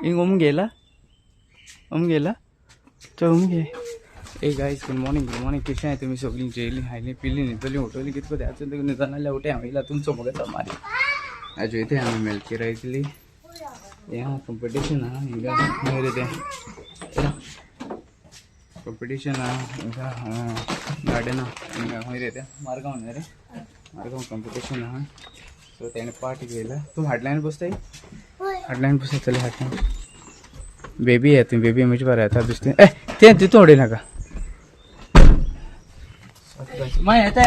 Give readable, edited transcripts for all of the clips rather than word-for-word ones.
हिंग ओम गेला, ओम गेला, चल ओम घे. ए guys, good morning, good morning. कशें आहाय तुमी सगळीं? जेयली, खायली, पिली, न्हिदली, उठवली, कितको द्याचो तुका न्हिदोन जाल्यार उठे हांव येयला तुमचो मगो मारी. आज वयता आमी मेलकेरा इतली हें आहा कंपिटिशन आहा हिंगा. खंय रे तें कंपिटिशन आहा हिंगा गार्डना हिंगा. खंय रे तें? मारगांव न्हय रे? मारगांव कंपिटिशन आहा. सो तेणें पार्ट घेयला. तूं हाडल्यान बसताय, हाडल्यान बसता. चल हाडल्यान बेबी आहे तुम्ही. बेबी म्हणजे बरं येता दिसते. ए ते तितून उडय नाका मागीर येता.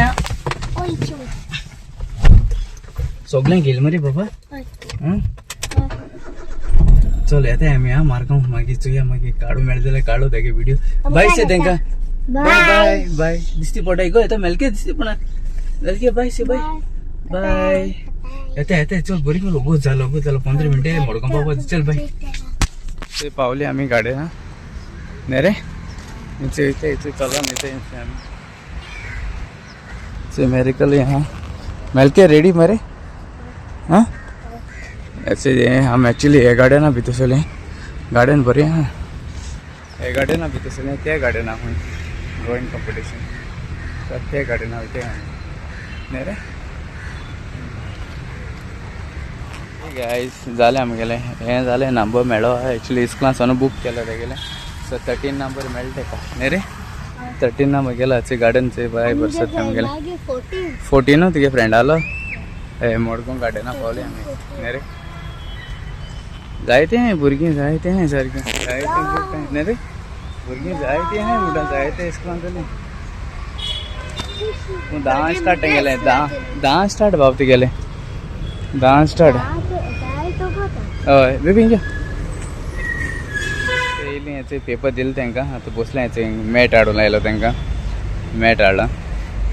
सगळें घेयल मरे बाबा. चल येता आमी. हा मारगांव मागीर चोया. मागीर काडू मेळटा जाल्यार काडू तेगे व्हिडिओ. बाय से तेंका. बाय बाय बाय. दिसती पडटा गो येता मेलके दिसती पण मेलके. बाय से. बाय बाय. येता येता. चल बरी गो. वोगोत जालो, वोगोत जालो. 15 मिनटां मडगांव पावपा. चल बाय. ते पावले आमी गाडये. हा न्ही रे, इथे इथे इथे चलोन येते इथे आमी. से मेरिकल यहाँ मेलके रेडी मरे. हाँ ऐसे ये हम एक्चुअली हे गार्डना भितर सरले. गार्डन बरें आहा. हे गार्डना भितर सरले, ते गार्डना खंय ड्रॉइंग कंपिटिशन तर ते गार्डना वयता आमी न्ही रे. गायज, जालें आमगेलें हें जालें. नंबर मेळ्ळो एक्चुअली इस्कुलान सावन बूक केलो तेगेलें. सो 13 नंबर मेळटा तेका न्ही रे. 13 नंबर गेला. गार्डन बाय बरसत आमगेलें. 14 तुगे फ्रेंड आलो. हे मडगांव गार्डना पावले आमी न्ही रे. जायते आहाय भुरगीं, जायते आहाय सारकें जायते न्ही रे. भुरगीं जायतीं आहाय म्हणटा, जायते इस्कुलान जालीं. पूण 10 स्टार्ट गेलें. 10 10 स्टार्ट बाब तुगेलें 10 स्टार्ट. हय बेबी, या येयलीं. हेचे पेपर दिले तांकां. आतां बसलें. हेचे मॅट हाडून लायलो तांकां, मॅट हाडला.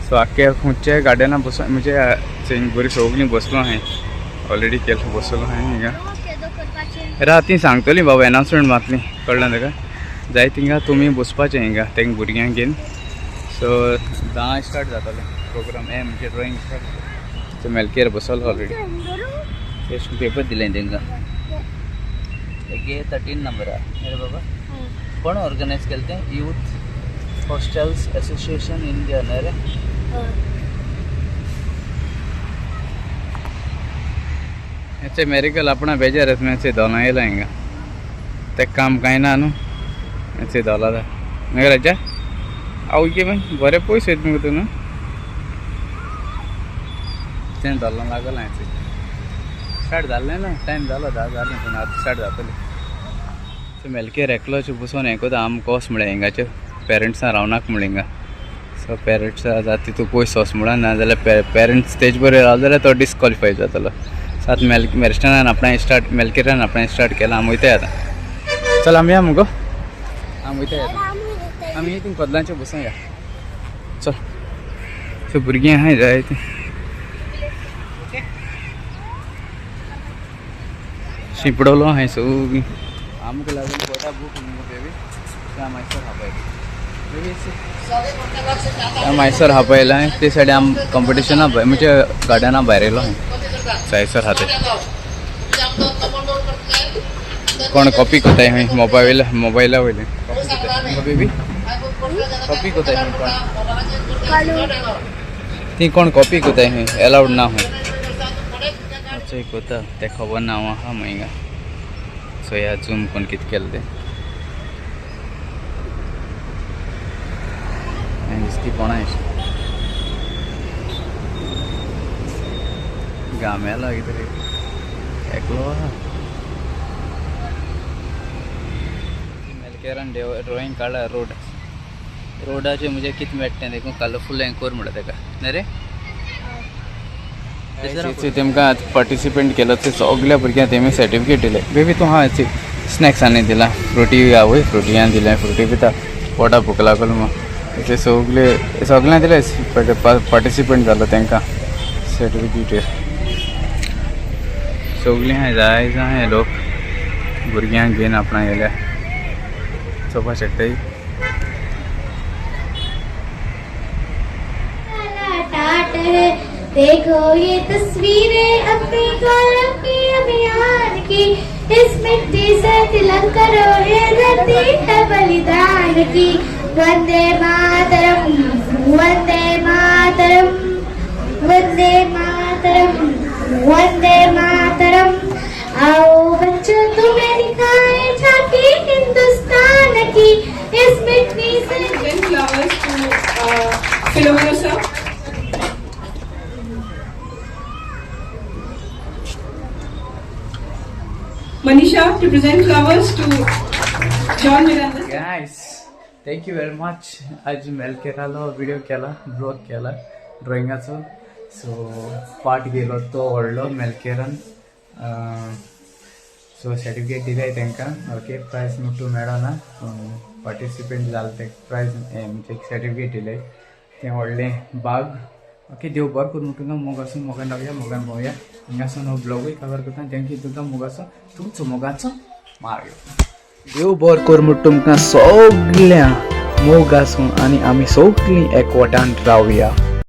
सो आख्खे खुंयचे गार्डना बसोन म्हणजे बरी सगळीं बसलो हांवें ऑलरेडी केलो, बसलो हांवें हिंगा. रात ती सांगतली बाबा, एनाउन्समेंट मातली कळ्ळें ताका. जाय थिंगा तुमी बसपाचें हिंगा तेंका भुरग्यांक घेवन. सो 10 स्टार्ट जातलें प्रोग्राम हे म्हणजे ड्रॉइंग स्टार्ट जातलें. सो मेलकेर बसलो ऑलरेडी. तेश पेपर दिलें तांकां. तेगे 13 नंबर आहा रे बाबा. कोण ऑर्गनायज केलें तें? यूथ हॉस्टेल्स एसोसिएशन इंडिया न्हय रे? हेचे मेरिकल आपणा बेजार येता. हेचे दोना येयला हिंगा. ते काम कांय ना न्हू. हेचे दोला न्हय राजा. आवय मागीर बरें पयस वयता मगो तूं न्हू. तें दोल्लां लागलां. हेचे स्टार्ट जालें ना. टायम जालो, 10 जालें. पूण आतां स्टार्ट जातलें. सो मेलकेर एकलोच बसोन हें कोता. आमकां कोस म्हळ्यार हिंगाचे पेरंट्सां रावनाक म्हळ्यार हिंगा. सो पेरंट्सां जाता तितू पयस वच म्हणून, ना जाल्यार पेरंट्स तेज बरोबर रावले जाल्यार तो डिस्क्वॉलिफाय जातलो. सो आतां मेरिस्टनान आपणें स्टार्ट, मेलकेरान आपणें स्टार्ट केलां. आमी वयताय आतां. चल आमी या मुगो, आमी वयताय आतां. आमी थिंग कदलांचे बसून या. चल. सो भुरगीं आहाय जाय तीं. शिंपडलो आहाय सगळीं. आमकां लागून पोटा भूक मुगो बेबी. मायसर हापयला बेबी, मायसर हापयला. ते सायडीन आम कंपिटिशना म्हणजे गार्डना भायर येयलो हांवें. सायसर हाते कोण कॉपी कोताय खंय मोबायल, मोबायला वयले कॉपी कोताय बेबी. कॉपी कोताय खंय कोण ती. कोण कॉपी कोताय खंय, एलावड ना खंय. अच्छा कोता तें खबर ना. हांव आहा मागीर. सो ह्या झूम कोण कितें केलें तें दिसती कोणा गाम्याला कितें एकलो आहा. मेलकेरान ड्रॉइंग काडला. रोड रोडाचे म्हणजे कितें मेळटा तें देखून कलरफूल हें कोर म्हणटा तेका न्ही रे. तेमकां पार्टिसिपेंट केलो ते सगल्या भुरग्यांक तेमी सर्टिफिकेट दिले. बेबी तूं हा स्नॅक्स आनी दिला. फ्रुटी आवय फ्रुटी आनी दिलें. फ्रुटी पिता, पोटा भूक लागल. मग ते सगले सगळ्यांक दिले. पार्टिसिपेंट जालो तांकां सर्टिफिकेट सगळीं आहाय. जाय जाय लोक भुरग्यांक घेवन आपणा गेल्या चोवपा शकताय. देखो ये तस्वीरें अपने गौरव के अभियान की. इस मिट्टी से तिलक करो, ये धरती है बलिदान की। वंदे मातरम, वंदे मातरम, वंदे मातरम, वंदे मातरम। आओ बच्चों, तुम्हें दिखाए झांकी हिंदुस्तान की। इस मिट्टी से Present flowers to Philomeno sir. Manisha to present flowers to John Miranda. Guys, thank you very much. आज मेलकेरालो व्हिडिओ केला, ब्लॉग केला ड्रॉइंगाचो. सो पार्ट गेलो तो व्हडलो मेलकेरान. सो सर्टिफिकेट दिले तांकां. ओके, प्रायज मुटू मेळना, पूण पार्टिसिपेंट जाले ते प्रायज म्हणजे सर्टिफिकेट दिले तें व्हडलें बाग. ओके, देव बरो करूं. तुमकां मोग आसूं. मोगान रावया, मोगान भोंवया. हिंगासून हो ब्लॉगूय कवर करता. Thank you. तुमकां मोग आसूं. तुमचो मोगाचो मार्यो. देव बरो कर म्हूण तुमकां सगळ्यां मोग आसूं आनी आमी सगळीं एकवटान रावया.